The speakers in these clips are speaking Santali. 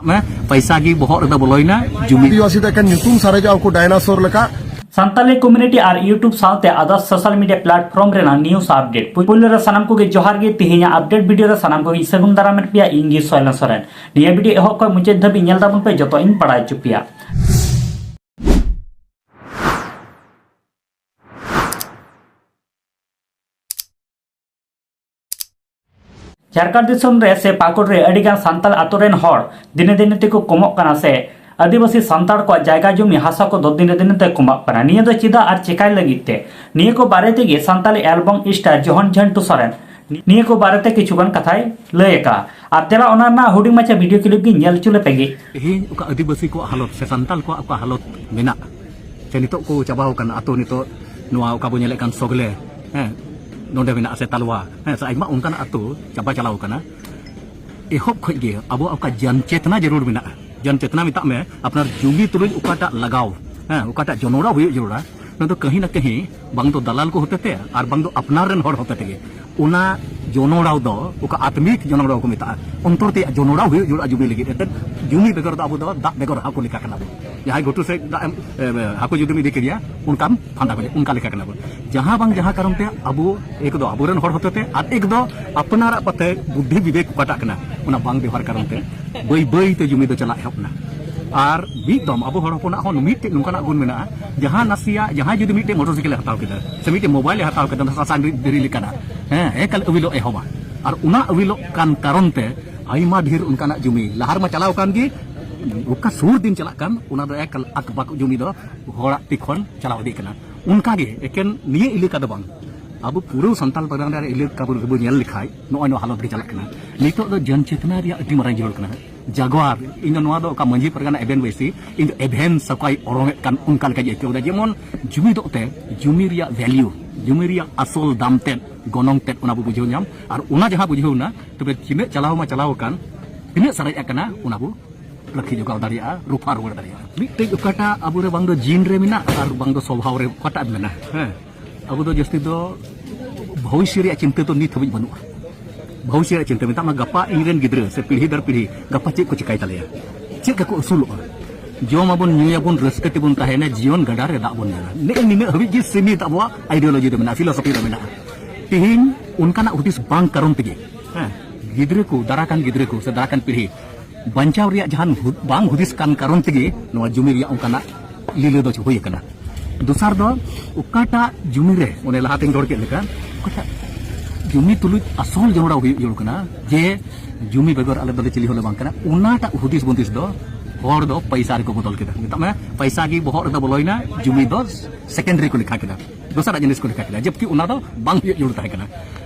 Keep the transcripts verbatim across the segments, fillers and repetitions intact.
ᱢᱮ, ᱯᱟᱭᱥᱟ ᱜᱮ ᱵᱚᱦᱚᱜ ᱨᱮᱫᱚ ᱵᱚᱞᱚᱭᱮᱱᱟ, ᱡᱩᱢᱤ᱾ ᱟᱹᱫᱤᱵᱟᱹᱥᱤ ᱫᱚ ᱮᱠᱮᱱ ᱧᱩᱛᱩᱢ ᱥᱟᱨᱮᱡᱚᱜᱼᱟ, ᱩᱱᱠᱩ ᱰᱟᱭᱱᱟᱥᱳᱨ ᱞᱮᱠᱟ᱾ ᱥᱟᱱᱛᱟᱞᱤ ᱠᱚᱢᱤᱭᱩᱱᱤᱴᱤ ᱟᱨ YouTube ᱥᱟᱶᱛᱮ others social media platform ᱨᱮᱱᱟᱜ news update᱾ ᱯᱩᱭᱞᱩ ᱨᱮ ᱥᱟᱱᱟᱢ ᱠᱚᱜᱮ ᱡᱚᱦᱟᱨ ᱜᱮ᱾ ᱛᱮᱦᱮᱧᱟᱜ update video ᱨᱮ ᱥᱟᱱᱟᱢ ᱠᱚᱜᱮ ᱥᱟᱹᱜᱩᱱ ᱫᱟᱨᱟᱢᱮᱫ ᱯᱮᱭᱟ, ᱤᱧ ᱜᱮ ᱥᱚᱭᱞᱚᱱ ᱥᱚᱨᱮᱱ᱾ ᱱᱤᱭᱟᱹ video ᱮᱦᱚᱵ ᱠᱷᱚᱱ ᱢᱩᱪᱟᱹᱫ ᱫᱷᱟᱹᱵᱤᱡ ᱧᱮᱞ ᱛᱟᱵᱚᱱ ᱯᱮ, ᱡᱚᱛᱚ ᱤᱧ ᱵᱟᱲᱟᱭ ᱦᱚᱪᱚ ᱯᱮᱭᱟ᱾ ᱡᱷᱟᱲᱠᱷᱚᱸᱰ ᱫᱤᱥᱚᱢ ᱨᱮ ᱥᱮ ᱯᱟᱹᱠᱩᱲ ᱨᱮ ᱟᱹᱰᱤ ᱜᱟᱱ ᱥᱟᱱᱛᱟᱲ ᱟᱛᱳ ᱨᱮᱱ ᱦᱚᱲ ᱫᱤᱱᱮ ᱫᱤᱱᱮ ᱛᱮᱠᱚ ᱠᱚᱢᱚᱜ ᱠᱟᱱᱟ ᱥᱮ ᱟᱹᱫᱤᱵᱟᱹᱥᱤ ᱥᱟᱱᱛᱟᱲ ᱠᱚᱣᱟᱜ ᱡᱟᱭᱜᱟ ᱡᱚᱢᱤ ᱦᱟᱥᱟ ᱠᱚᱫᱚ ᱫᱤᱱᱮ ᱫᱤᱱᱮ ᱛᱮ ᱠᱚᱢᱚᱜ ᱠᱟᱱᱟ᱾ ᱱᱤᱭᱟᱹ ᱫᱚ ᱪᱮᱫᱟᱜ ᱟᱨ ᱪᱮᱠᱟᱭ ᱞᱟᱹᱜᱤᱫ ᱛᱮ? ᱱᱤᱭᱟᱹ ᱠᱚ ᱵᱟᱨᱮ ᱛᱮᱜᱮ ᱥᱟᱱᱛᱟᱲᱤ ᱮᱞᱵᱚᱢ star ᱡᱚᱦᱚᱱ ᱡᱷᱟᱱᱴᱩ ᱥᱚᱨᱮᱱ ᱱᱤᱭᱟᱹ ᱠᱚ ᱵᱟᱨᱮ ᱛᱮ ᱠᱤᱪᱷᱩ ᱜᱟᱱ ᱠᱟᱛᱷᱟᱭ ᱞᱟᱹᱭ ᱟᱠᱟᱫᱼᱟ᱾ ᱟᱨ ᱛᱮᱞᱟ ᱚᱱᱟ ᱨᱮᱱᱟᱜ ᱦᱩᱰᱤᱧ ᱢᱟᱪᱷᱟ video clip ᱜᱤᱧ ᱧᱮᱞ ᱦᱚᱪᱚ ᱞᱮᱯᱮ ᱜᱮ᱾ ᱛᱮᱦᱮᱧ ᱚᱠᱟ ᱟᱹᱫᱤᱵᱟᱹᱥᱤ ᱠᱚᱣᱟᱜ ᱦᱟᱞᱚᱛ ᱥᱮ ᱥᱟᱱᱛᱟᱲ ᱠᱚᱣᱟᱜ ᱚᱠᱟ ᱦᱟᱞᱚᱛ ᱢᱮᱱᱟᱜᱼᱟ, ᱥᱮ ᱱᱤᱛᱚᱜ ᱠᱚ ᱪᱟᱵᱟᱣ ᱟᱠᱟᱱ ᱟᱛᱳ, ᱱᱤᱛᱚᱜ ᱱᱚᱣᱟ ᱚᱠᱟ ᱵᱚ ᱧᱮᱞᱮᱫ ᱠᱟᱱ ᱥᱚᱜᱞᱮ, ᱦᱮᱸ, ᱱᱚᱰᱮ ᱢᱮᱱᱟᱜᱼᱟ, ᱥᱮ ᱛᱟᱞᱣᱟ, ᱦᱮᱸ, ᱥᱮ ᱟᱭᱢᱟ ᱚᱱᱠᱟᱱᱟᱜ ᱟᱛᱳ ᱪᱟᱵᱟ ᱪᱟᱞᱟᱣ ᱟᱠᱟᱱᱟ᱾ ᱮᱦᱚᱵ ᱠᱷᱚᱡ ᱜᱮ ᱟᱵᱚᱣᱟᱜ ᱚᱠᱟ ᱡᱟᱱ ᱪᱮᱛᱱᱟ ᱡᱟᱹᱨᱩᱲ ᱢᱮᱱᱟᱜᱼᱟ, ᱡᱟᱱ ᱪᱮᱛᱱᱟ ᱢᱮᱛᱟᱜ ᱢᱮ, ᱟᱯᱱᱟᱨ ᱡᱩᱢᱤ ᱛᱩᱞᱩᱡ ᱚᱠᱟᱴᱟᱜ ᱞᱟᱜᱟᱣ, ᱦᱮᱸ, ᱚᱠᱟᱴᱟᱜ ᱡᱚᱱᱚᱲᱟᱣ ᱦᱩᱭᱩᱜ ᱡᱟᱹᱨᱩᱲᱟ, ᱚᱱᱟ ᱫᱚ ᱠᱟᱹᱦᱤ ᱱᱟ ᱠᱟᱹᱦᱤ ᱵᱟᱝ ᱫᱚ ᱫᱟᱞᱟᱞ ᱠᱚ ᱦᱚᱛᱮᱛᱮ ᱟᱨ ᱵᱟᱝ ᱫᱚ ᱟᱯᱱᱟᱨ ᱨᱮᱱ ᱦᱚᱲ ᱦᱚᱛᱮᱛᱮ ᱜᱮ ᱚᱱᱟ ᱡᱚᱱᱚᱲᱟᱣ ᱫᱚ, ᱚᱠᱟ ᱟᱛᱢᱤᱠ ᱡᱚᱱᱚᱲᱟᱣ ᱠᱚ ᱢᱮᱛᱟᱜᱼᱟ, ᱚᱱᱛᱚᱨ ᱛᱮᱭᱟᱜ ᱡᱚᱱᱚᱲᱟᱣ ᱦᱩᱭᱩᱜ ᱡᱟᱹᱨᱩᱲᱟ ᱡᱩᱢᱤ ᱞᱟᱹᱜᱤᱫ᱾ ᱮᱱᱛᱮᱫ ᱡᱩᱢᱤ ᱵᱮᱜᱚᱨ ᱫᱚ ᱟᱵᱚ ᱫᱚ ᱫᱟᱜ ᱵᱮᱜᱚᱨ ᱦᱟᱹᱠᱩ ᱞᱮᱠᱟ ᱠᱟᱱᱟ ᱵᱚᱱ᱾ ᱡᱟᱦᱟᱸᱭ ᱜᱷᱩᱴᱩ ᱥᱮᱫ ᱫᱟᱜ ᱮᱢ, ᱮ, ᱦᱟᱹᱠᱩ ᱡᱩᱫᱤᱢ ᱤᱫᱤ ᱠᱮᱫᱮᱭᱟ, ᱚᱱᱠᱟᱢ ᱯᱷᱟᱸᱫᱟ ᱜᱚᱡᱮ, ᱚᱱᱠᱟ ᱞᱮᱠᱟ ᱠᱟᱱᱟ ᱵᱚᱱ᱾ ᱡᱟᱦᱟᱸ ᱵᱟᱝ ᱡᱟᱦᱟᱸ ᱠᱟᱨᱚᱱ ᱛᱮ ᱟᱵᱚ ᱮᱠ ᱫᱚ ᱟᱵᱚᱨᱮᱱ ᱦᱚᱲ ᱦᱚᱛᱮᱛᱮ ᱟᱨ ᱮᱠ ᱫᱚ ᱟᱯᱱᱟᱨᱟᱜ ᱯᱟᱛᱮ ᱵᱩᱫᱽᱫᱷᱤ ᱵᱤᱵᱮᱠ ᱚᱠᱟᱴᱟᱜ ᱠᱟᱱᱟ, ᱚᱱᱟ ᱵᱟᱝ ᱵᱮᱣᱦᱟᱨ ᱠᱟᱨᱚᱱ ᱛᱮ ᱵᱟᱹᱭ ᱵᱟᱹᱭ ᱛᱮ ᱡᱩᱢᱤ ᱫᱚ ᱪᱟᱞᱟᱜ ᱮᱦᱚᱵ ᱮᱱᱟ᱾ ᱟᱨ ᱢᱤᱫ ᱫᱚᱢ ᱟᱵᱚ ᱦᱚᱲ ᱦᱚᱯᱚᱱᱟᱜ ᱦᱚᱸ ᱢᱤᱫᱴᱮᱡ ᱱᱚᱝᱠᱟᱱᱟᱜ ᱜᱩᱱ ᱢᱮᱱᱟᱜᱼᱟ, ᱡᱟᱦᱟᱸ ᱱᱟᱥᱮᱭᱟᱜ, ᱡᱟᱦᱟᱸᱭ ᱡᱩᱫᱤ ᱢᱤᱫᱴᱮᱡ ᱢᱚᱴᱚᱨ ᱥᱟᱭᱠᱮᱞ ᱮ ᱦᱟᱛᱟᱣ ᱠᱮᱫᱟ ᱥᱮ ᱢᱤᱫᱴᱮᱡ ᱢᱳᱵᱟᱭᱤᱞ ᱮ ᱦᱟᱛᱟᱣ ᱠᱮᱫᱟ, ᱥᱟᱥᱟᱝ ᱫᱷᱤᱨᱤ ᱞᱮᱠᱟᱱᱟᱜ, ᱦᱮᱸ, ᱮᱠᱟᱞ ᱟᱹᱣᱤᱞᱚᱜ ᱮᱦᱚᱵᱟ᱾ ᱟᱨ ᱚᱱᱟ ᱟᱹᱣᱤᱞᱚᱜ ᱠᱟᱱ ᱠᱟᱨᱚᱱ ᱛᱮ ᱟᱭᱢᱟ ᱰᱷᱮᱨ ᱚᱱᱠᱟᱱᱟᱜ ᱡᱩᱢᱤ ᱞᱟᱦᱟ ᱨᱮᱢᱟ ᱪᱟᱞᱟᱣ ᱟᱠᱟᱱ ᱜᱮ, ᱚᱠᱟ ᱥᱩᱨ ᱫᱤᱱ ᱪᱟᱞᱟᱜ ᱠᱟᱱ, ᱚᱱᱟ ᱫᱚ ᱮᱠᱟᱞ ᱟᱠᱵᱟᱠ ᱡᱩᱢᱤ ᱫᱚ ᱦᱚᱲᱟᱜ ᱛᱤ ᱠᱷᱚᱱ ᱪᱟᱞᱟᱣ ᱤᱫᱤᱜ ᱠᱟᱱᱟ᱾ ᱚᱱᱠᱟ ᱜᱮ ᱮᱠᱮᱱ ᱱᱤᱭᱟᱹ ᱮᱞᱟᱠᱟ ᱫᱚ ᱵᱟᱝ, ᱟᱵᱚ ᱯᱩᱨᱟᱹ ᱥᱟᱱᱛᱟᱞ ᱯᱟᱨᱜᱟᱱᱟ ᱨᱮᱭᱟᱜ ᱮᱞᱟᱠᱟ ᱵᱚᱱ ᱧᱮᱞ ᱞᱮᱠᱷᱟᱡ ᱱᱚᱜᱼᱚᱭ ᱱᱚᱣᱟ ᱦᱟᱞᱚᱛ ᱜᱮ ᱪᱟᱞᱟᱜ ᱠᱟᱱᱟ᱾ ᱱᱤᱛᱚᱜ ᱫᱚ ᱡᱚᱱ ᱪᱮᱛᱱᱟ ᱨᱮᱭᱟᱜ ᱟᱹᱰᱤ ᱢᱟᱨᱟᱝ ᱡᱟᱹᱨᱩᱲ ᱠᱟᱱᱟ᱾ ᱡᱟᱜᱣᱟᱨ, ᱤᱧ ᱫᱚ ᱱᱚᱣᱟ ᱫᱚ ᱚᱠᱟ ᱢᱟᱹᱡᱷᱤ ᱯᱟᱨᱜᱟᱱᱟ ᱮᱵᱷᱮᱱ ᱵᱟᱹᱭᱥᱤ, ᱤᱧ ᱫᱚ ᱮᱵᱷᱮᱱ ᱥᱟᱠᱟᱭ ᱚᱨᱚᱝ ᱮᱫ ᱠᱟᱱ ᱚᱱᱠᱟ ᱞᱮᱠᱟᱧ ᱟᱹᱭᱠᱟᱹᱣ ᱮᱫᱟ᱾ ᱡᱮᱢᱚᱱ ᱡᱩᱢᱤ ᱫᱚ ᱛᱮ, ᱡᱩᱢᱤ ᱨᱮᱭᱟᱜ value, ᱡᱩᱢᱤ ᱨᱮᱭᱟᱜ ᱟᱥᱚᱞ ᱫᱟᱢ ᱛᱮᱫ, ᱜᱚᱱᱚᱝ ᱛᱮᱫ, ᱚᱱᱟ ᱵᱚ ᱵᱩᱡᱷᱟᱹᱣ ᱧᱟᱢ᱾ ᱟᱨ ᱚᱱᱟ ᱡᱟᱦᱟᱸ ᱵᱩᱡᱷᱟᱹᱣ ᱮᱱᱟ, ᱛᱚᱵᱮ ᱛᱤᱱᱟᱹᱜ ᱪᱟᱞᱟᱣ ᱢᱟ ᱪᱟᱞᱟᱣ ᱟᱠᱟᱱ, ᱛᱤᱱᱟᱹᱜ ᱥᱟᱨᱮᱡ ᱟᱠᱟᱱᱟ, ᱚᱱᱟ ᱵᱚ ᱨᱟᱹᱠᱷᱤ ᱡᱚᱜᱟᱣ ᱫᱟᱲᱮᱭᱟᱜᱼᱟ, ᱨᱚᱯᱷᱟ ᱨᱩᱣᱟᱹᱲ ᱫᱟᱲᱮᱭᱟᱜᱼᱟ᱾ ᱢᱤᱫᱴᱮᱡ ᱚᱠᱟᱴᱟᱜ ᱟᱵᱚᱨᱮ ᱵᱟᱝ ᱫᱚ ᱡᱤᱱ ᱨᱮ ᱢᱮᱱᱟᱜ ᱟᱨ ᱵᱟᱝ ᱫᱚ ᱥᱚᱵᱷᱟᱣ ᱨᱮ ᱚᱠᱟᱴᱟᱜ ᱢᱮᱱᱟᱜ, ᱦᱮᱸ, ᱟᱵᱚ ᱫᱚ ᱡᱟᱹᱥᱛᱤ ᱫᱚ ᱵᱷᱚᱵᱤᱥᱥᱚ ᱨᱮᱭᱟᱜ ᱪᱤᱱᱛᱟᱹ ᱫᱚ ᱱᱤᱛ ᱦᱟᱹᱵᱤᱡ ᱵᱟᱹᱱᱩᱜᱼᱟ᱾ ᱵᱷᱚᱵᱤᱥᱥᱚᱛ ᱨᱮᱭᱟᱜ ᱪᱤᱱᱛᱟᱹ ᱢᱮᱛᱟᱜ ᱢᱮ, ᱜᱟᱯᱟ ᱤᱧ ᱨᱮᱱ ᱜᱤᱫᱽᱨᱟᱹ ᱥᱮ ᱯᱤᱲᱦᱤ ᱫᱟᱨ ᱯᱤᱲᱦᱤ ᱜᱟᱯᱟ ᱪᱮᱫ ᱠᱚ ᱪᱤᱠᱟᱹᱭ ᱛᱟᱞᱮᱭᱟ, ᱪᱮᱫ ᱞᱮᱠᱟ ᱠᱚ ᱟᱹᱥᱩᱞᱚᱜᱼᱟ᱾ ᱡᱚᱢᱟᱵᱚᱱ, ᱧᱩᱭᱟᱵᱚᱱ, ᱨᱟᱹᱥᱠᱟᱹ ᱛᱮᱵᱚᱱ ᱛᱟᱦᱮᱱᱟ, ᱡᱤᱭᱚᱱ ᱜᱟᱰᱟ ᱨᱮ ᱫᱟᱜ ᱵᱚᱱ ᱧᱮᱞᱟ᱾ ᱱᱮᱜᱼᱮ ᱱᱤᱱᱟᱹᱜ ᱦᱟᱹᱵᱤᱡ ᱜᱮ ᱥᱤᱢᱤᱛ ᱟᱵᱚᱣᱟᱜ ideology ᱫᱚ ᱢᱮᱱᱟᱜᱼᱟ, philosophy ᱫᱚ ᱢᱮᱱᱟᱜᱼᱟ᱾ ᱛᱤᱦᱤᱧ ᱚᱱᱠᱟᱱᱟᱜ ᱦᱩᱫᱤᱥ ᱵᱟᱝ ᱠᱟᱨᱚᱱ ᱛᱮᱜᱮ, ᱦᱮᱸ, ᱜᱤᱫᱽᱨᱟᱹ ᱠᱚ, ᱫᱟᱨᱟ ᱠᱟᱱ ᱜᱤᱫᱽᱨᱟᱹ ᱠᱚ ᱥᱮ ᱫᱟᱨᱟ ᱠᱟᱱ ᱯᱤᱲᱦᱤ ᱵᱟᱧᱪᱟᱣ ᱨᱮᱭᱟᱜ ᱡᱟᱦᱟᱱ ᱦᱩ-, ᱵᱟᱝ ᱦᱩᱫᱤᱥ ᱠᱟᱱ ᱠᱟᱨᱚᱱ ᱛᱮᱜᱮ ᱱᱚᱣᱟ ᱡᱩᱢᱤ ᱨᱮᱭᱟᱜ ᱚᱱᱠᱟᱱᱟᱜ ᱞᱤᱞᱟᱹ ᱫᱚ ᱦᱩᱭ ᱟᱠᱟᱱᱟ᱾ ᱫᱚᱥᱟᱨ ᱫᱚ, ᱚᱠᱟᱴᱟᱜ ᱡᱩᱢᱤ ᱨᱮ, ᱚᱱᱮ ᱞᱟᱦᱟᱛᱤᱧ ᱨᱚᱲ ᱠᱮᱫ ᱞᱮᱠᱟ, ᱚᱠᱟᱴᱟᱜ ᱡᱩᱢᱤ ᱛᱩᱞᱩᱡ ᱟᱥᱚᱞ ᱡᱚᱱᱚᱲᱟᱣ ᱦᱩᱭᱩᱜ ᱡᱟᱹᱨᱩᱲ ᱠᱟᱱᱟ ᱡᱮ ᱡᱩᱢᱤ ᱵᱮᱜᱚᱨ ᱟᱞᱮ ᱫᱚᱞᱮ ᱪᱤᱞᱤ ᱦᱚᱸᱞᱮ ᱵᱟᱝ ᱠᱟᱱᱟ, ᱚᱱᱟᱴᱟᱜ ᱦᱩᱫᱤᱥ ᱵᱩᱫᱤᱥ ᱫᱚ ᱦᱚᱲ ᱫᱚ ᱯᱚᱭᱥᱟ ᱨᱮᱠᱚ ᱵᱚᱫᱚᱞ ᱠᱮᱫᱟ᱾ ᱢᱮᱛᱟᱜ ᱢᱮ, ᱯᱚᱭᱥᱟ ᱜᱮ ᱵᱚᱦᱚᱜ ᱨᱮᱫᱚ ᱵᱚᱞᱚᱭᱮᱱᱟ, ᱡᱩᱢᱤ ᱫᱚ secondary ᱠᱚ ᱞᱮᱠᱷᱟ ᱠᱮᱫᱟ, ᱫᱚᱥᱟᱨᱟᱜ ᱡᱤᱱᱤᱥ ᱠᱚ ᱞᱮᱠᱷᱟ ᱠᱮᱫᱟ, ᱡᱚᱵᱠᱤ ᱚᱱᱟ ᱫᱚ ᱵᱟᱝ ᱦᱩᱭᱩᱜ ᱡᱟᱹᱨᱩᱲ ᱛᱟᱦᱮᱸ ᱠᱟᱱᱟ᱾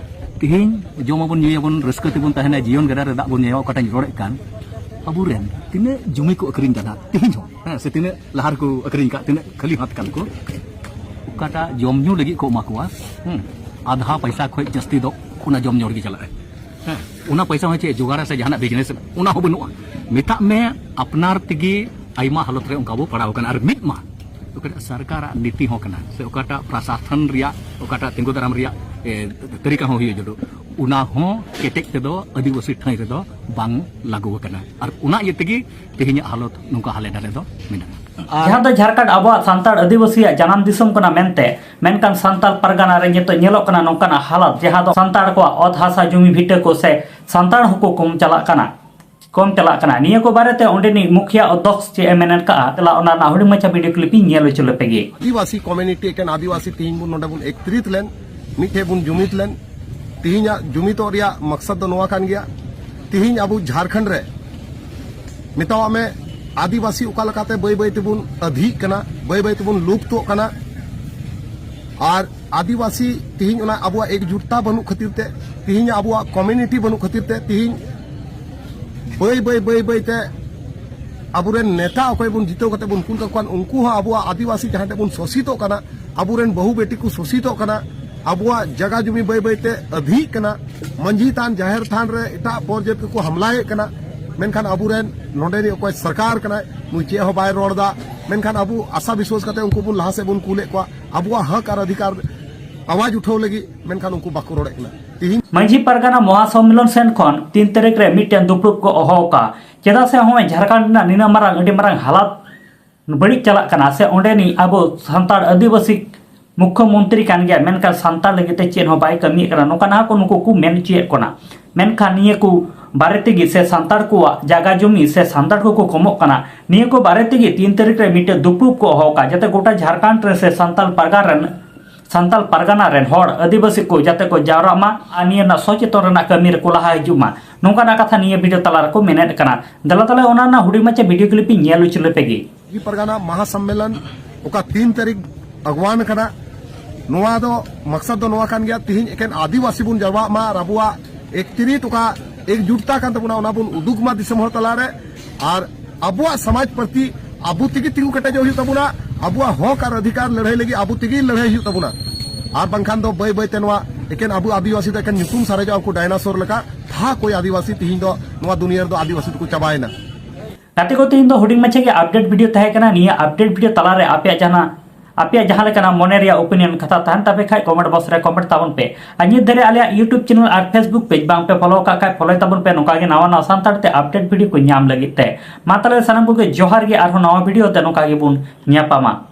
ᱛᱤᱦᱤᱧ ᱡᱚᱢᱟᱵᱚᱱ, ᱧᱩᱭᱟᱵᱚᱱ, ᱨᱟᱹᱥᱠᱟᱹ ᱛᱮᱵᱚᱱ ᱛᱟᱦᱮᱱᱟ, ᱡᱤᱭᱚᱱ ᱜᱟᱰᱟ ᱨᱮ ᱫᱟᱜ ᱵᱚᱱ ᱧᱩᱭᱟ, ᱚᱠᱟᱴᱟᱜ ᱤᱧ ᱨᱚᱲᱮᱫ ᱠᱟᱱ, ᱟᱵᱚᱨᱮᱱ ᱛᱤᱱᱟᱹᱜ ᱡᱩᱢᱤ ᱠᱚ ᱟᱹᱠᱷᱨᱤᱧ ᱠᱟᱱᱟ ᱛᱤᱦᱤᱧ ᱦᱚᱸ, ᱦᱮᱸ, ᱥᱮ ᱛᱤᱱᱟᱹᱜ ᱞᱟᱦᱟ ᱨᱮᱠᱚ ᱟᱹᱠᱷᱨᱤᱧ ᱠᱟᱜ, ᱛᱤᱱᱟᱹᱜ ᱠᱷᱟᱹᱞᱤ ᱦᱟᱛ ᱠᱟᱱ ᱠᱚ, ᱚᱠᱟᱴᱟᱜ ᱡᱚᱢ ᱧᱩ ᱞᱟᱹᱜᱤᱫ ᱠᱚ ᱮᱢᱟ ᱠᱚᱣᱟ, ᱦᱮᱸ, ᱟᱫᱷᱟ ᱯᱚᱭᱥᱟ ᱠᱷᱚᱱ ᱡᱟᱹᱥᱛᱤ ᱫᱚ ᱚᱱᱟ ᱡᱚᱢ ᱧᱩ ᱨᱮᱜᱮ ᱪᱟᱞᱟᱜᱼᱟ᱾ ᱦᱮᱸ, ᱚᱱᱟ ᱯᱚᱭᱥᱟ ᱦᱚᱸ ᱪᱮᱫ ᱡᱚᱜᱟᱲᱟ ᱥᱮ ᱡᱟᱦᱟᱱᱟᱜ business, ᱚᱱᱟ ᱦᱚᱸ ᱵᱟᱹᱱᱩᱜᱼᱟ᱾ ᱢᱮᱛᱟᱜ ᱢᱮ, ᱟᱯᱱᱟᱨ ᱛᱮᱜᱮ ᱟᱭᱢᱟ ᱦᱟᱞᱚᱛ ᱨᱮ ᱚᱱᱠᱟ ᱵᱚ ᱯᱟᱲᱟᱣ ᱟᱠᱟᱱᱟ᱾ ᱟᱨ ᱢᱤᱫ ᱢᱟ ᱚᱠᱟᱴᱟᱜ ᱥᱚᱨᱠᱟᱨᱟᱜ ᱱᱤᱛᱤ ᱦᱚᱸ ᱠᱟᱱᱟ ᱥᱮ ᱚᱠᱟᱴᱟᱜ ᱯᱨᱚᱥᱟᱥᱚᱱ ᱨᱮᱭᱟᱜ ᱚᱠᱟᱴᱟᱜ ᱛᱤᱸᱜᱩ ᱫᱟᱨᱟᱢ ᱨᱮᱭᱟᱜ, ᱮ, ᱛᱟᱹᱨᱤᱠᱟ ᱦᱚᱸ ᱦᱩᱭᱩᱜ ᱡᱟᱹᱨᱩᱲ, ᱚᱱᱟ ᱦᱚᱸ ᱠᱮᱴᱮᱡ ᱛᱮᱫᱚ ᱟᱹᱫᱤᱵᱟᱹᱥᱤ ᱴᱷᱟᱹᱭ ᱨᱮᱫᱚ ᱵᱟᱝ ᱞᱟᱹᱜᱩ ᱟᱠᱟᱱᱟ᱾ ᱟᱨ ᱚᱱᱟ ᱤᱭᱟᱹ ᱛᱮᱜᱮ ᱛᱮᱦᱮᱧᱟᱜ ᱦᱟᱞᱚᱛ ᱱᱚᱝᱠᱟ ᱦᱟᱞᱮ ᱰᱟᱞᱮ ᱫᱚ ᱢᱮᱱᱟᱜᱼᱟ᱾ ᱟᱨ ᱡᱟᱦᱟᱸ ᱫᱚ ᱡᱷᱟᱲᱠᱷᱚᱸᱰ ᱟᱵᱚᱣᱟᱜ ᱥᱟᱱᱛᱟᱲ ᱟᱹᱫᱤᱵᱟᱹᱥᱤᱭᱟᱜ ᱡᱟᱱᱟᱢ ᱫᱤᱥᱚᱢ ᱠᱟᱱᱟ ᱢᱮᱱᱛᱮ, ᱢᱮᱱᱠᱷᱟᱱ ᱥᱟᱱᱛᱟᱲ ᱯᱟᱨᱜᱟᱱᱟ ᱨᱮ ᱱᱤᱛᱚᱜ ᱧᱮᱞᱚᱜ ᱠᱟᱱᱟ ᱱᱚᱝᱠᱟᱱᱟᱜ ᱦᱟᱞᱚᱛ, ᱡᱟᱦᱟᱸ ᱫᱚ ᱥᱟᱱᱛᱟᱲ ᱠᱚᱣᱟᱜ ᱚᱛ ᱦᱟᱥᱟ, ᱡᱩᱢᱤ ᱵᱷᱤᱴᱟᱹ ᱠᱚ ᱥᱮ ᱥᱟᱱᱛᱟᱲ ᱦᱚᱸᱠᱚ ᱠᱚᱢ ᱪᱟᱞᱟᱜ ᱠᱟᱱᱟ, ᱠᱚᱢ ᱪᱟᱞᱟᱜ ᱠᱟᱱᱟ᱾ ᱱᱤᱭᱟᱹ ᱠᱚ ᱵᱟᱨᱮᱛᱮ ᱚᱸᱰᱮᱱᱤᱡ ᱢᱩᱠᱷᱤᱭᱟᱹ ᱚᱫᱽᱫᱚᱠᱥ ᱪᱮᱫ ᱮ ᱢᱮᱱ ᱠᱟᱜᱼᱟ, ᱫᱮᱞᱟ ᱚᱱᱟ ᱨᱮᱱᱟᱜ ᱦᱩᱰᱤᱧ ᱢᱟᱪᱷᱟ video clip ᱤᱧ ᱧᱮᱞ ᱦᱚᱪᱚ ᱞᱮᱯᱮ ᱜᱮ᱾ ᱟᱹᱫᱤᱵᱟᱹᱥᱤ community, ᱮᱠᱮᱱ ᱟᱹᱫᱤᱵᱟᱹᱥᱤ ᱛᱮᱦᱮᱧ ᱵᱚᱱ ᱱᱚᱰᱮ ᱵᱚᱱ ᱮᱠᱛᱨᱤᱛ ᱞᱮᱱ, ᱢᱤᱫᱴᱷᱮᱱ ᱵᱚᱱ ᱡᱩᱢᱤᱫ ᱞᱮᱱ᱾ ᱛᱮᱦᱮᱧᱟᱜ ᱡᱩᱢᱤᱫᱚᱜ ᱨᱮᱭᱟᱜ ᱢᱟᱠᱥᱟᱫ ᱫᱚ ᱱᱚᱣᱟ ᱠᱟᱱ ᱜᱮᱭᱟ᱾ ᱛᱮᱦᱮᱧ ᱟᱵᱚ ᱡᱷᱟᱲᱠᱷᱚᱸᱰ ᱨᱮ ᱢᱮᱛᱟᱣᱟᱜ ᱢᱮ, ᱟᱹᱫᱤᱵᱟᱹᱥᱤ ᱚᱠᱟ ᱞᱮᱠᱟᱛᱮ ᱵᱟᱹᱭ ᱵᱟᱹᱭ ᱛᱮᱵᱚᱱ ᱟᱹᱫᱷᱤᱜ ᱠᱟᱱᱟ, ᱵᱟᱹᱭ ᱵᱟᱹᱭ ᱛᱮᱵᱚᱱ ᱞᱩᱯᱛᱚᱜ ᱠᱟᱱᱟ᱾ ᱟᱨ ᱟᱹᱫᱤᱵᱟᱹᱥᱤ ᱛᱮᱦᱮᱧ ᱚᱱᱟ ᱟᱵᱚᱣᱟᱜ ᱮᱠᱡᱩᱴᱛᱟ ᱵᱟᱹᱱᱩᱜ ᱠᱷᱟᱹᱛᱤᱨ ᱛᱮ, ᱛᱮᱦᱮᱧ ᱟᱵᱚᱣᱟᱜ community ᱵᱟᱹᱱᱩᱜ ᱠᱷᱟᱹᱛᱤᱨ ᱛᱮ, ᱛᱮᱦᱮᱧ ᱵᱟᱹᱭ ᱵᱟᱹᱭ ᱵᱟᱹᱭ ᱵᱟᱹᱭ ᱛᱮ ᱟᱵᱚᱨᱮᱱ ᱱᱮᱛᱟ ᱚᱠᱚᱭ ᱵᱚᱱ ᱡᱤᱛᱟᱹᱣ ᱠᱟᱛᱮ ᱵᱚᱱ ᱠᱩᱞ ᱠᱟᱠᱚ ᱠᱟᱱ, ᱩᱱᱠᱩ ᱦᱚᱸ ᱟᱵᱚᱣᱟᱜ ᱟᱹᱫᱤᱵᱟᱹᱥᱤ ᱡᱟᱦᱟᱸ ᱴᱷᱮᱱ ᱵᱚᱱ ᱥᱳᱥᱤᱛᱚᱜ ᱠᱟᱱᱟ, ᱟᱵᱚᱨᱮᱱ ᱵᱟᱹᱦᱩ ᱵᱮᱴᱤ ᱠᱚ ᱥᱳᱥᱤᱛᱚᱜ ᱠᱟᱱᱟ, ᱟᱵᱚᱣᱟᱜ ᱡᱟᱭᱜᱟ ᱡᱩᱢᱤ ᱵᱟᱹᱭ ᱵᱟᱹᱭ ᱛᱮ ᱟᱹᱫᱷᱤᱜ ᱠᱟᱱᱟ, ᱢᱟᱹᱡᱷᱤ ᱛᱷᱟᱱ, ᱡᱟᱦᱮᱨ ᱛᱷᱟᱱ ᱨᱮ ᱮᱴᱟᱜ ᱯᱨᱚᱡᱮᱠᱴ ᱠᱚᱠᱚ ᱦᱟᱢᱞᱟᱭᱮᱫ ᱠᱟᱱᱟ᱾ ᱢᱮᱱᱠᱷᱟᱱ ᱟᱵᱚᱨᱮᱱ ᱱᱚᱰᱮᱱᱤᱡ ᱚᱠᱚᱭ ᱥᱚᱨᱠᱟᱨ ᱠᱟᱱᱟᱭ, ᱱᱩᱭ ᱪᱮᱫ ᱦᱚᱸ ᱵᱟᱭ ᱨᱚᱲ ᱮᱫᱟ᱾ ᱢᱮᱱᱠᱷᱟᱱ ᱟᱵᱚ ᱟᱥᱟ ᱵᱤᱥᱣᱟᱥ ᱠᱟᱛᱮ ᱩᱱᱠᱩ ᱵᱚᱱ ᱞᱟᱦᱟ ᱥᱮᱫ ᱵᱚᱱ ᱠᱩᱞᱮᱫ ᱠᱚᱣᱟ, ᱟᱵᱚᱣᱟᱜ ᱦᱚᱠ ᱟᱨ ᱚᱫᱷᱤᱠᱟᱨ ᱟᱣᱟᱡ ᱩᱴᱷᱟᱹᱣ ᱞᱟᱹᱜᱤᱫ, ᱢᱮᱱᱠᱷᱟᱱ ᱩᱱᱠᱩ ᱵᱟᱠᱚ ᱨᱚᱲᱮᱫ ᱠᱟᱱᱟ᱾ ᱢᱟᱹᱡᱷᱤ ᱯᱟᱨᱜᱟᱱᱟ ᱢᱚᱦᱟ ᱥᱚᱢᱢᱮᱞᱚᱱ ᱥᱮᱱ ᱠᱷᱚᱱ ᱛᱤᱱ ᱛᱟᱹᱨᱤᱠᱷ ᱨᱮ ᱢᱤᱫᱴᱮᱱ ᱫᱩᱯᱲᱩᱵ ᱠᱚ ᱦᱚᱦᱚ ᱟᱠᱟᱫᱼᱟ᱾ ᱪᱮᱫᱟᱜ ᱥᱮ ᱱᱚᱜᱼᱚᱭ ᱡᱷᱟᱲᱠᱷᱚᱸᱰ ᱨᱮᱱᱟᱜ ᱱᱤᱱᱟᱹᱜ ᱢᱟᱨᱟᱝ, ᱟᱹᱰᱤ ᱢᱟᱨᱟᱝ ᱦᱟᱞᱟᱛ ᱵᱟᱹᱲᱤᱡ ᱪᱟᱞᱟᱜ ᱠᱟᱱᱟ, ᱥᱮ ᱚᱸᱰᱮᱱᱤᱡ ᱟᱵᱚ ᱥᱟᱱᱛᱟᱲ ᱟᱹᱫᱤᱵᱟᱹᱥᱤ ᱢᱩᱠᱷᱭᱚ ᱢᱚᱱᱛᱨᱤ ᱠᱟᱱ ᱜᱮᱭᱟ, ᱢᱮᱱᱠᱷᱟᱱ ᱥᱟᱱᱛᱟᱲ ᱞᱟᱹᱜᱤᱫ ᱛᱮ ᱪᱮᱫ ᱦᱚᱸ ᱵᱟᱭ ᱠᱟᱹᱢᱤᱭᱮᱫ ᱠᱟᱱᱟ, ᱱᱚᱝᱠᱟᱱᱟᱜ ᱠᱚ ᱱᱩᱠᱩ ᱠᱚ ᱢᱮᱱ ᱦᱚᱪᱚᱭᱮᱫ ᱠᱟᱱᱟ᱾ ᱢᱮᱱᱠᱷᱟᱱ ᱱᱤᱭᱟᱹ ᱠᱚ ᱵᱟᱨᱮ ᱛᱮᱜᱮ ᱥᱮ ᱥᱟᱱᱛᱟᱲ ᱠᱚᱣᱟᱜ ᱡᱟᱭᱜᱟ ᱡᱚᱢᱤ ᱥᱮ ᱥᱟᱱᱛᱟᱲ ᱠᱚᱠᱚ ᱠᱚᱢᱚᱜ ᱠᱟᱱᱟ, ᱱᱤᱭᱟᱹ ᱠᱚ ᱵᱟᱨᱮ ᱛᱮᱜᱮ ᱛᱤᱱ ᱛᱟᱹᱨᱤᱠᱷ ᱨᱮ ᱢᱤᱫᱴᱮᱱ ᱫᱩᱯᱲᱩᱵ ᱠᱚ ᱦᱚᱦᱚ ᱟᱠᱟᱫᱼᱟ, ᱡᱟᱛᱮ ᱜᱚᱴᱟ ᱡᱷᱟᱲᱠᱷᱚᱸᱰ ᱨᱮ ᱥᱮ ᱥᱟᱱᱛᱟᱲ ᱯᱟᱨᱜᱟᱱᱟ ᱨᱮᱱ, ᱥᱟᱱᱛᱟᱲ ᱯᱟᱨᱜᱟᱱᱟ ᱨᱮᱱ ᱦᱚᱲ ᱟᱹᱫᱤᱵᱟᱹᱥᱤ ᱠᱚ ᱡᱟᱛᱮ ᱠᱚ ᱡᱟᱣᱨᱟᱜ ᱢᱟ ᱟᱨ ᱱᱤᱭᱟᱹ ᱨᱮᱱᱟᱜ ᱥᱚᱪᱮᱛᱚᱱ ᱨᱮᱱᱟᱜ ᱠᱟᱹᱢᱤ ᱨᱮᱠᱚ ᱞᱟᱦᱟ ᱦᱤᱡᱩᱜ ᱢᱟ, ᱱᱚᱝᱠᱟᱱᱟᱜ ᱠᱟᱛᱷᱟ ᱱᱤᱭᱟᱹ ᱵᱷᱤᱰᱤᱭᱳ ᱛᱟᱞᱟ ᱨᱮᱠᱚ ᱢᱮᱱᱮᱫ ᱠᱟᱱᱟ᱾ ᱫᱮᱞᱟ ᱛᱟᱦᱞᱮ ᱚᱱᱟ ᱨᱮᱱᱟᱜ ᱦᱩᱰᱤᱧ ᱢᱟᱪᱷᱟ ᱵᱷᱤᱰᱤᱭᱳ ᱠᱞᱤᱯ ᱤᱧ ᱧᱮᱞ ᱦᱚᱪᱚ ᱞᱮᱯᱮ ᱜᱮ᱾ ᱢᱟᱹᱡᱷᱤ ᱯᱟᱨᱜᱟᱱᱟ ᱢᱟᱦᱟ ᱥᱚᱢᱢᱮᱞᱚᱱ ᱚᱠᱟ ᱛᱤᱱ ᱛᱟᱹᱨᱤᱠᱷ ᱟᱜᱽᱣᱟᱱ ᱠᱟᱱᱟ, ᱱᱚᱣᱟ ᱫᱚ ᱢᱟᱠᱥᱟᱫ ᱫᱚ ᱱᱚᱣᱟ ᱠᱟᱱ ᱜᱮᱭᱟ, ᱛᱤᱦᱤᱧ ᱮᱠᱮᱱ ᱟᱹᱫᱤᱵᱟᱹᱥᱤ ᱵᱚᱱ ᱡᱟᱨᱣᱟᱜ ᱢᱟ ᱟᱨ ᱟᱵᱚᱣᱟᱜ ᱮᱠᱛᱨᱤᱛ ᱚᱠᱟ ᱮᱠᱡᱩᱴᱛᱟ ᱠᱟᱱ ᱛᱟᱵᱚᱱᱟ, ᱚᱱᱟ ᱵᱚᱱ ᱩᱫᱩᱜᱽ ᱢᱟ ᱫᱤᱥᱚᱢ ᱦᱚᱲ ᱛᱟᱞᱟᱨᱮ᱾ ᱟᱨ ᱟᱵᱚᱣᱟᱜ ᱥᱚᱢᱟᱡᱽ ᱯᱨᱚᱛᱤ ᱟᱵᱚ ᱛᱮᱜᱮ ᱛᱤᱸᱜᱩ ᱠᱮᱴᱮᱡᱚᱜ ᱦᱩᱭᱩᱜ ᱛᱟᱵᱚᱱᱟ᱾ ᱟᱵᱚᱣᱟᱜ ᱦᱚᱠ ᱟᱨ ᱚᱫᱷᱤᱠᱟᱨ ᱞᱟᱹᱲᱦᱟᱹᱭ ᱞᱟᱹᱜᱤᱫ ᱟᱵᱚ ᱛᱮᱜᱮ ᱞᱟᱹᱲᱦᱟᱹᱭ ᱦᱩᱭᱩᱜ ᱛᱟᱵᱚᱱᱟ᱾ ᱟᱨ ᱵᱟᱝᱠᱷᱟᱱ ᱫᱚ ᱵᱟᱹᱭ ᱵᱟᱹᱭ ᱛᱮ ᱱᱚᱣᱟ ᱮᱠᱮᱱ ᱟᱵᱚ ᱟᱹᱫᱤᱵᱟᱹᱥᱤ ᱫᱚ ᱮᱠᱮᱱ ᱧᱩᱛᱩᱢ ᱥᱟᱨᱮᱡᱚᱜᱼᱟ, ᱩᱱᱠᱩ ᱰᱟᱭᱱᱟᱥᱳᱨ ᱞᱮᱠᱟ᱾ ᱛᱷᱟ ᱠᱚᱭ ᱟᱹᱫᱤᱵᱟᱹᱥᱤ, ᱛᱤᱦᱤᱧ ᱫᱚ ᱱᱚᱣᱟ ᱫᱩᱱᱤᱭᱟᱹ ᱨᱮᱫᱚ ᱟᱹᱫᱤᱵᱟᱹᱥᱤ ᱫᱚᱠᱚ ᱪᱟᱵᱟᱭᱮᱱᱟ᱾ ᱜᱟᱛᱮ ᱠᱚ, ᱛᱮᱦᱮᱧ ᱫᱚ ᱦᱩᱰᱤᱧ ᱢᱟᱪᱷᱟ ᱜᱮ ᱟᱯᱰᱮᱴ ᱵᱷᱤᱰᱤᱭᱳ ᱛᱟᱦᱮᱸ ᱠᱟᱱᱟ᱾ ᱱᱤᱭᱟᱹ ᱟᱯᱰᱮᱴ ᱵᱷᱤᱰᱤᱭᱳ ᱛᱟᱞᱟᱨᱮ ᱟᱯᱮᱭᱟᱜ ᱡᱟᱦᱟᱱᱟᱜ, ᱟᱯᱮᱭᱟᱜ ᱡᱟᱦᱟᱸ ᱞᱮᱠᱟᱱᱟᱜ ᱢᱚᱱᱮ ᱨᱮᱭᱟᱜ ᱚᱯᱤᱱᱤᱭᱚᱱ ᱠᱟᱛᱷᱟ ᱛᱟᱦᱮᱱ ᱛᱟᱯᱮ ᱠᱷᱟᱡ, ᱠᱚᱢᱮᱱᱴ ᱵᱚᱠᱥ ᱨᱮ ᱠᱚᱢᱮᱱᱴ ᱛᱟᱵᱚᱱ ᱯᱮ᱾ ᱟᱨ ᱱᱤᱛ ᱫᱷᱟᱹᱨᱤᱡ ᱟᱞᱮᱭᱟᱜ ᱭᱩᱴᱩᱵᱽ ᱪᱮᱱᱮᱞ ᱟᱨ ᱯᱷᱮᱥᱵᱩᱠ ᱯᱮᱡᱽ ᱵᱟᱝ ᱯᱮ ᱯᱷᱚᱞᱳ ᱟᱠᱟᱫ ᱠᱷᱟᱡ, ᱯᱷᱚᱞᱳᱭ ᱛᱟᱵᱚᱱ ᱯᱮ, ᱱᱚᱝᱠᱟ ᱜᱮ ᱱᱟᱣᱟ ᱱᱟᱣᱟ ᱥᱟᱱᱛᱟᱲ ᱛᱮ ᱟᱯᱰᱮᱴ ᱵᱷᱤᱰᱤᱭᱳ ᱠᱚ ᱧᱟᱢ ᱞᱟᱹᱜᱤᱫ ᱛᱮ᱾ ᱢᱟ ᱛᱟᱦᱞᱮ ᱥᱟᱱᱟᱢ ᱠᱚᱜᱮ ᱡᱚᱦᱟᱨ ᱜᱮ, ᱟᱨᱦᱚᱸ ᱱᱟᱣᱟ ᱵᱷᱤᱰᱤᱭᱳ ᱛᱮ ᱱᱚᱝᱠᱟ ᱜᱮᱵᱚᱱ ᱧᱟᱯᱟᱢᱟ᱾